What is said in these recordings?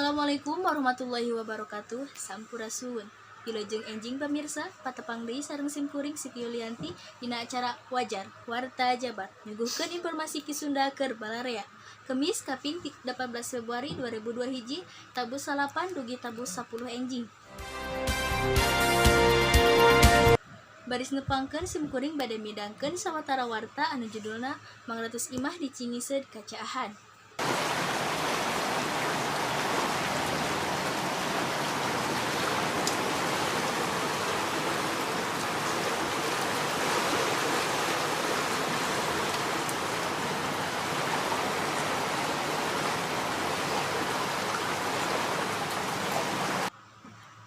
Assalamualaikum warahmatullahi wabarakatuh. Sampurasun. Wilujeng enjing pamirsa, patepang deui sareng simkuring Siti Yulianti dina acara Wajar Warta Jabar. Nyuguhkeun informasi Ki Sunda keur balarea. Kemis kaping 18 Februari 2002 hiji, tabuh 9 dugi tabuh 10 enjing. Baris nepangkeun simkuring bade midangkeun sawatara warta anu judulna Mangratus Imah di Cingiseud Kacaahan.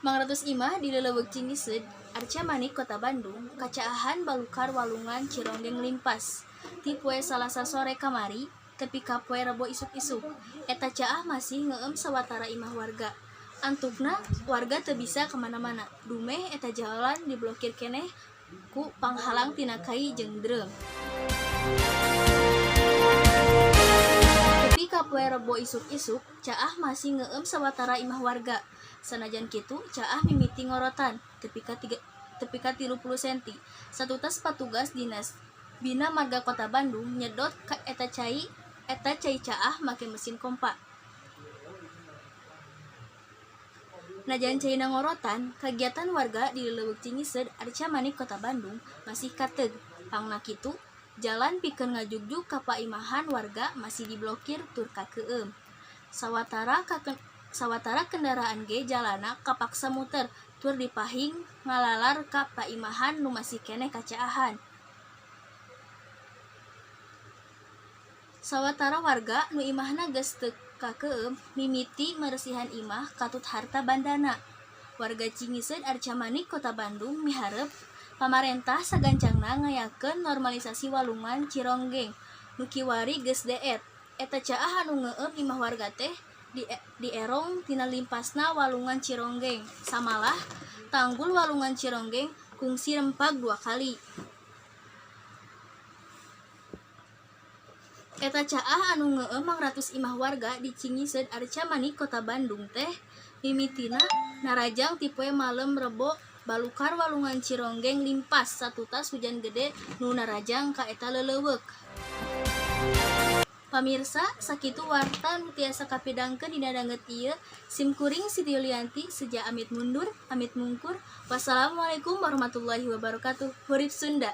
Mangratus imah di Lelewek Cingiseud, Arcamanik, Kota Bandung, kacaahan balukar walungan Cironggeng limpas. Ti poe Salasa sore kamari, tepi ka poe Rebo isuk-isuk. Eta caah masih ngeueum sawatara imah warga. Antukna warga teu bisa kamana-mana. Dumeh eta jalan diblokir keneh ku panghalang tina kai jeung drum. Tepi ka poe Rebo isuk-isuk, caah masih ngeueum sawatara imah warga. Sanajan kitu, caah mimiti ngorotan tepi ka 30 senti. Satutas patugas Dinas Bina Marga Kota Bandung nyedot ka eta cai caah make mesin kompa. Najan caina ngorotan, kagiatan warga di Lelewek Cingiseud, Arcamanik, Kota Bandung masih kateug. Pangna kitu, jalan pikeun ngajugjug ka paimahan warga masih diblokir tur kakeueum. Sawatara kendaraan ge jalanna kapaksa muter tur dipahing ngalalar ka paimahan nu masih keneh kacaahan. Sawatara warga nu imahna geus teu kakeueum mimiti meresihan imah katut harta bandana. Warga Cingiseud Arcamanik Kota Bandung miharep pamarentah sagancangna ngayakeun normalisasi walungan Cironggeng nu kiwari geus deet. Eta caah anu ngeueum imah warga teh dierong tina limpasna walungan Cironggeng. Samalah tanggul walungan Cironggeng kungsi rempag 2 kali. Eta caah anu ngeueum mangratus imah warga di Cingiseud Arcamanik Kota Bandung teh mimitina narajang ti poe malem Rebo balukar walungan Cironggeng limpas satutas hujan gede nu narajang ka eta lelewek. Pamirsa, sakitu warta nu tiasa kapidangkeun dina danget ieu. Simkuring Siti Yulianti seja amit mundur, amit mungkur. Wassalamualaikum warahmatullahi wabarakatuh. Hurip Sunda.